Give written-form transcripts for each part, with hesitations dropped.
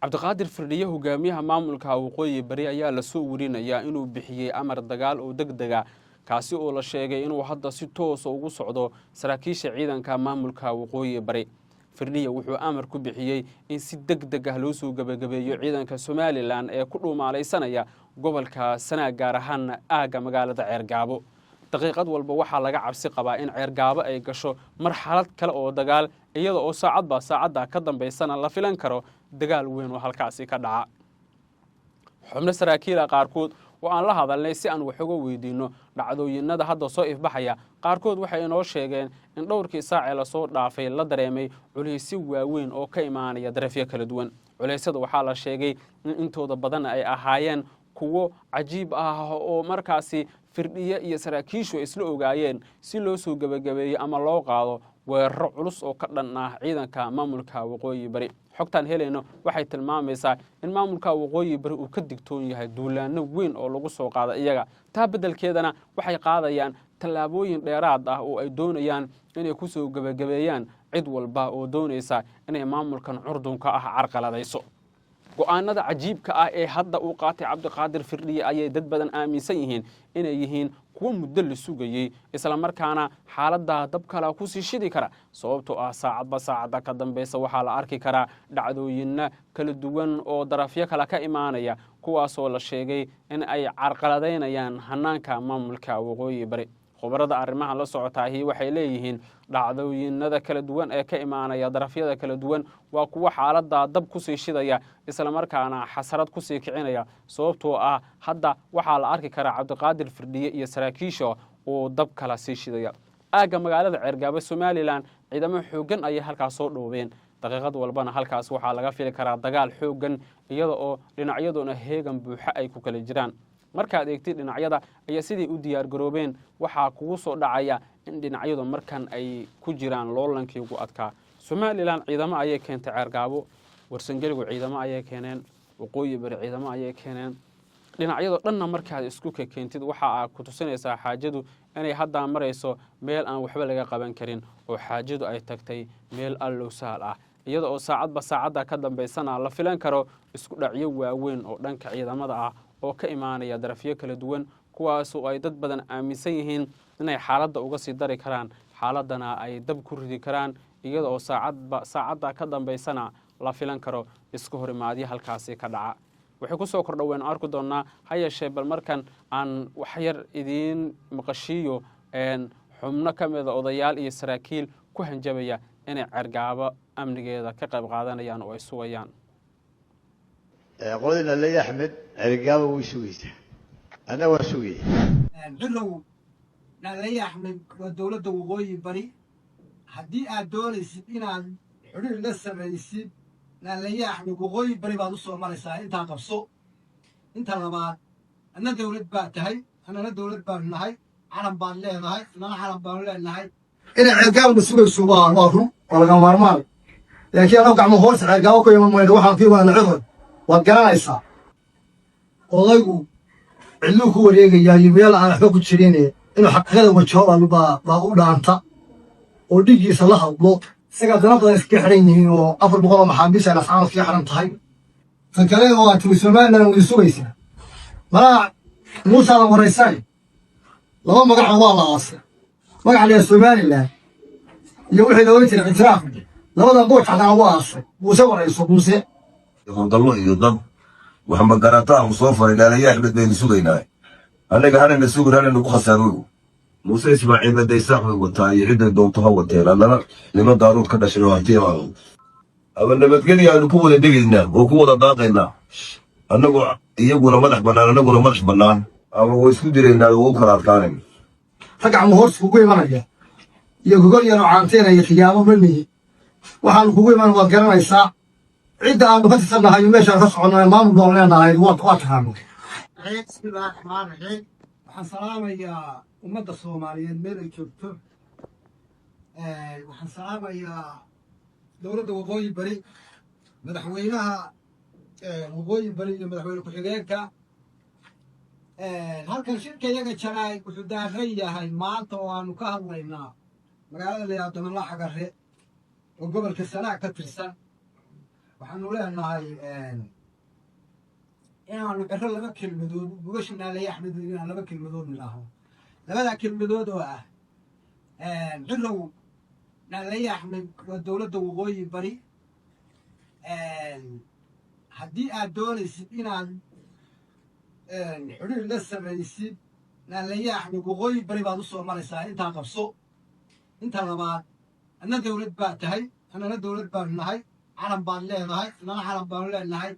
Cabdiqaadir Firdhiye, hogaamiyaha maamulka Waqooyi Bari, ayaa lasoo werinayaa inuu bixiyey amar dagaal oo deg dega, kaasi oo la sheegay inuu hadda si toosa ugu socdo saraakiisha ciidanka maamulka Waqooyi Bari. Firdhiye wuxuu amar ku bixiyey in si deg deg ah loo soo gebagabeeyo ciidanka Somaliland ee ku dhuumaalaysanaya gobolka Sanaag, gaar ahaan aagga magaalada Ceergaabo. Daqiiqad walba waxaa laga cabsi qabaa in Ceergaabo ay gasho marxalad kale oo dagaal, iyada oo saacadba saacadda ka dambaysana la filan karo dagaal weyn oo halkaasi ka dhaca. Xubno saraakiila qaarkood oo aan la hadalnay si aan wax uga weydiinno dhacdooyinada hadda soo ifbaxaya qaarkood waxay inoo sheegeen in dhowrkii saacee lasoo dhaafay la dareemay culaysyo waaweyn oo ka imaanaya darafyo kala duwan. Culeysyada waxaa la sheegay in intooda badan ay ahaayeen kuwo cajiib ah oo markaasi Firdhiye iyo saraakiishu ay isla ogaayeen si loo soo gebagabeeyo ama loo qaado weeraro culus oo ka dhan ah ciidanka maamulka Waqooyi Bari. Xogtaan helayno waxay tilmaamaysaa in maamulka Waqooyi Bari uu ka digtoon yahay duulaano weyn oo lagu soo qaado iyaga. Taa beddelkeedana waxay qaadayaan tallaabooyin dheeraad ah oo ay doonayaan inay ku soo gebagabeeyaan cid walba oo doonaysa inay maamulkan curdunka ah carqaladayso. Go'aanada cajiibka ah ee hadda uu qaatay Cabdiqaadir Firdhiye ayay dad badan aaminsan yihiin inay yihiin kuwo muddo la sugayey, islamarkaana xaaladdaa dab kala kusii shidi kara, sababtoo ah saacadba saacadda ka dambaysa waxaa la arki karaa dhacdooyinna kala duwan oo darafyo kale ka imaanaya, kuwaasoo la sheegay in ay carqaladaynayaan hanaanka maamulka Waqooyi Bari. Khubarada arrimaha la socotaahi waxay leeyihiin dhacdooyinada kala duwan ee ka imaanaya darafyada kala duwan waa kuwo xaaladdaa dab kusii shidaya, islamarkaana xasarad kusii kicinaya, sababtoo ah hadda waxaa la arki karaa Cabdiqaadir Firdhiye iyo saraakiisha oo dab kala sii shidaya aagga magaalada Ceergaabo. Somaliland ciidamo xooggan ayay halkaas soo dhoobeen. Daqiiqad walbana halkaas waxaa laga fili karaa dagaal xooggan, iyada oo dhinacyaduna heegan buuxa ay ku kala jiraan. Markaad eegtid dhinacyada ayaa siday u diyaargaroobeen, waxaa kugu soo dhacaya in dhinacyadu markan ay ku jiraan loolankii ugu adkaa. Somaliland ciidamo ayay keentay Ceergaabo, Warsangeligu ciidamo ayay keeneen, Waqooyi Bari ciidamo ayay keeneen. Dhinacyadoo dhanna markaad isku keentid, waxa aa ku tusinaysaa xaajadu inay haddaa marayso meel aan waxba laga qaban karin, oo xaajadu ay tagtay meel allow sahal ah, iyada oo saacadba saacadda ka dambaysana la filan karo isku dhacyo waaweyn oo dhanka ciidamada ah oo ka imaanaya darafyo kala duwan, kuwaasoo ay dad badan aaminsan yihiin inay xaaladda uga sii dari karaan, xaaladdana ay dab ku ridi karaan, iyada oo saacadba saacadda ka dambaysana la filan karo isku horimaadyo halkaasi ka dhaca. Waxay ku soo kordha waynu arki doonnaa. Ha yeeshee, bal markan aan waxyar idiin maqashiiyo xubno ka mida odayaal iyo saraakiil ku hanjabaya inay Cergaabo amnigeeda ka qayb qaadanayaan oo ay sugayaan. Qoladii Naley Axmed Cergaabo way sugaysaa, anna waan sugaya. Cirow, Naley Axmed waa dowladda Waqooyi Bari. Haddii aad doonaysid inaad xidhiir la samaysid Naleye Axmed, Waqooyi Bari baad u soo maraysaa. Intaa qabso. Inta labaad, anna dowlad baad tahay, annana dowlad baanu nahay. Calan baad leedahay, annana calan baanu leenahay. Inay Ceergaabona sugayso waa run, waa laga maarmaan, laakiin annagu gacmo hoos Ceergaabo ku iman mayno. Waxaan ku imaana Cirow waad garanaysaa. Odaygu cidluu ku wareegayaa iyo meel aan waxba ku jirin. Inuu xaqiiqada wajaho baa u dhaanta oo dhiggiisa la hadlo. Isagaa dana badan iskaga xidhan yihiin oo 400 oo maxaabiis ay Lascaanood iskaga xidhan tahay. Tan kale oo aad tiri Somaliland way sugaysaa, malaha Muusaadan waraysan. Laba magaca waa la aasay: magaca la Somaliland iyo wixii la oran jiray ictiraaf. Labadan booj xataa waa aasay. Muuse warayso, Muuse. Howlgallo iyo dad wax magarataa uu soo faray Dhaalaya Axmed baynu sugaynaa. Annaga hanayna sugin, hanayna ku khasaarooy. Muuse Ismaaciil badaysaaq bay wataa iyo cidday doonto ha wateen. Annana nimo Daaruud ka dhashay oo hanti ama nabadgelya aanu ku wada degaynaa oo ku wada daaqaynaa, annagoo iyaguna madax bannaan, annaguna madax bannaan, ama way isku diraynaa oo u kala adkaanayna. Rag gacmo hoos kugu imanaya iyo gogol yaroo caanteynaya khiyaamo ma nihi. Waxaanu kugu iman waad garanaysaa. Cidda aanu ka tirsannahay iyo meeshaan ka soconnay, maamul baanu leenahay, waa taqaano. Bismillahi raxmaan raxiim. Waxaan salaamayaa ummadda Soomaaliyeed meel ay joogto. Waxaan salaamayaa dowladda Waqooyi Bari, madaxweynaha Waqooyi Bari iyo madaxweyne ku-xigeenka. Halkan shirka iyaga jaraa'id wuxuu daaran yahay maanta oo aanu ka hadlaynaa magaalada la yidhahdo Damala Xagare oo gobolka Sanaag ka tirsan. Waxaanu leenahay inaanu Ciro laba kelmadood, gogasha Naalaye Axmed, inaan laba kelmadood nidhaahno. Labadaa kelmadood oo ah: Cirow, Naalaye Axmed waa dowladda Waqooyi Bari. Haddii aad doonaysid inaad xidhiir la samaysid Naalaye Axmed, Waqooyi Bari baad u soo maraysaa. Intaa qabso. Inta labaad, anna dowlad baad tahay, annana dowlad baanu nahay. Calan baad leedahay, annana calan baanu leenahay.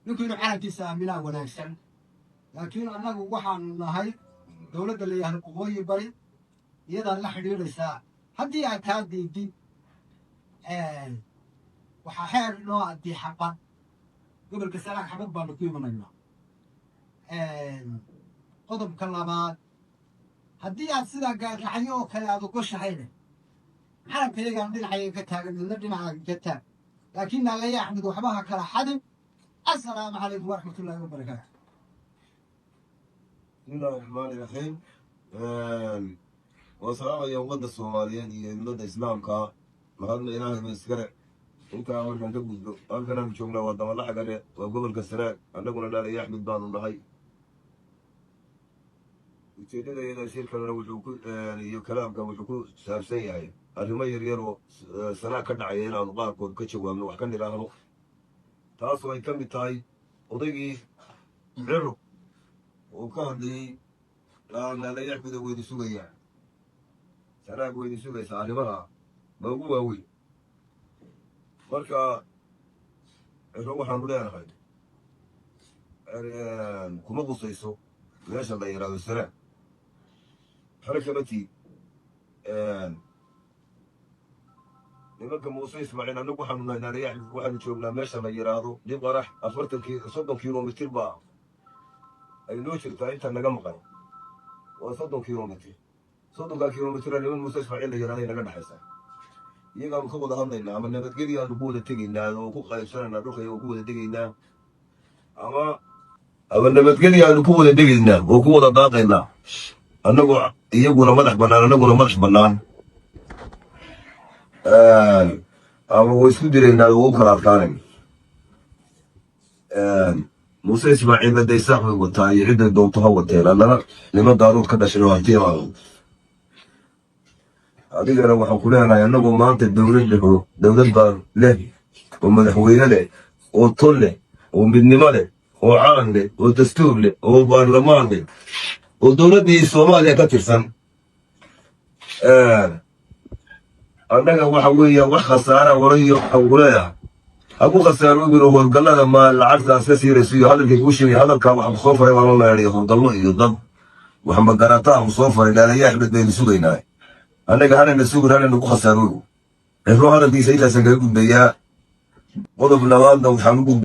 Ninku inuu calankiisa aaminaa wanaagsan, laakiin annagu waxaanu nahay dowladda la yidhaahdo Waqooyi Bari. Iyadaad la xidhiidhaysaa. Haddii aad taa diidid, waxaa xeer noo addii xabad. Gobolka Sanaag xabad baanu ku imanaynaa. Qodobka labaad, haddii aad sidaa gaarracyo oo kale aad ogoshahayne, calankayagaan dhinacayga ka taagan, midna dhinacaaga ka taag, laakiin Naalaye Axmed waxba ha kala xadin. Assalaamu calaykum waraxmatullaahi wabarakaatu. Bismillahi raxmaani raxiim. Waan salaamaya ummadda Soomaaliyeed iyo ummadda Islaamka. Mahadna Ilaahay ba iskale. Intaa markaan ka gudbo, halkan aanu joognaa waa Dabalaxgare, waa gobolka Sanaag. Annaguna Naalaye Axmed baanu nahay. Ujeedada iyada shirkanna wuxuu ku iyo kalaamka wuxuu ku saabsan yahay arrimo yaryar oo Sanaag ka dhacaya inaanu qaarkood ka jawaabno, wax ka nidhaahno, taasoo ay ka mid tahay odaygii Ciro oo ka hadlayey Naalaye Axmed weydi sugayaa, Sanaag weydi sugaysaa. Arrimaha ba ugu waaweyn. Marka Ciro waxaanu leenahay, kuma qusayso meesha la yidhahdo Sanaag, waxna kama tiid nimanka Muuse Ismaaciil. Annagu waxaanu nahay Naalaye Axmed, waxaanu joognaa meesha la yidhaahdo Dhiqarax. 40kii 30 kilomitir baa ay noo jirtaa. Inta naga maqan waa 30 kilomitir. 30-kaa kilomitira niman Muuse Ismaaciil la yidhahday naga dhexaysa. Iyagaanu ka wada hadlaynaa, ama nabadgelyaanu ku wada tegaynaa oo ku qaybsanaynaa dhulka iyagoo ku wada degaynaa, ama nabadgelyaanu ku wada degaynaa oo ku wada daaqaynaa, annagoo iyaguna madax bannaan, annaguna madax bannaan, ama way isku diraynaa oo u kala adkaanayn. Muuse Ismaaciil badaysaaq bay wataa iyo cidday doonto ha wateen. Annana niman Daarood ka dhashay oo hanti adigana waxaan ku leenahay, annagoo maanta dowlad leh oo dowlad baan leh oo madaxweyne leh oo tol leh oo midnimo leh oo calan leh oo dastuur leh oo baarlamaan leh oo dowladdii Soomaaliya ka tirsan, annaga waxa weeya wax khasaara warayo waxaan ku leeyahay ha ku khasaaroobin oo howlgallada ma lacagtaas ka siirayso iyo hadalkay kuu sheegay. Hadalkaa waxa ku soo faray waa la leeyahay howlgallo iyo dad wax magarataa ku soo faray. Naalaye Axmed baynu sugaynaa. Annaga hanayna sugin, hanayna ku khasaaroobi. Ciro hadalkiisa intaasaan kaga gudbayaa. Qodob labaadna waxaan u gudbay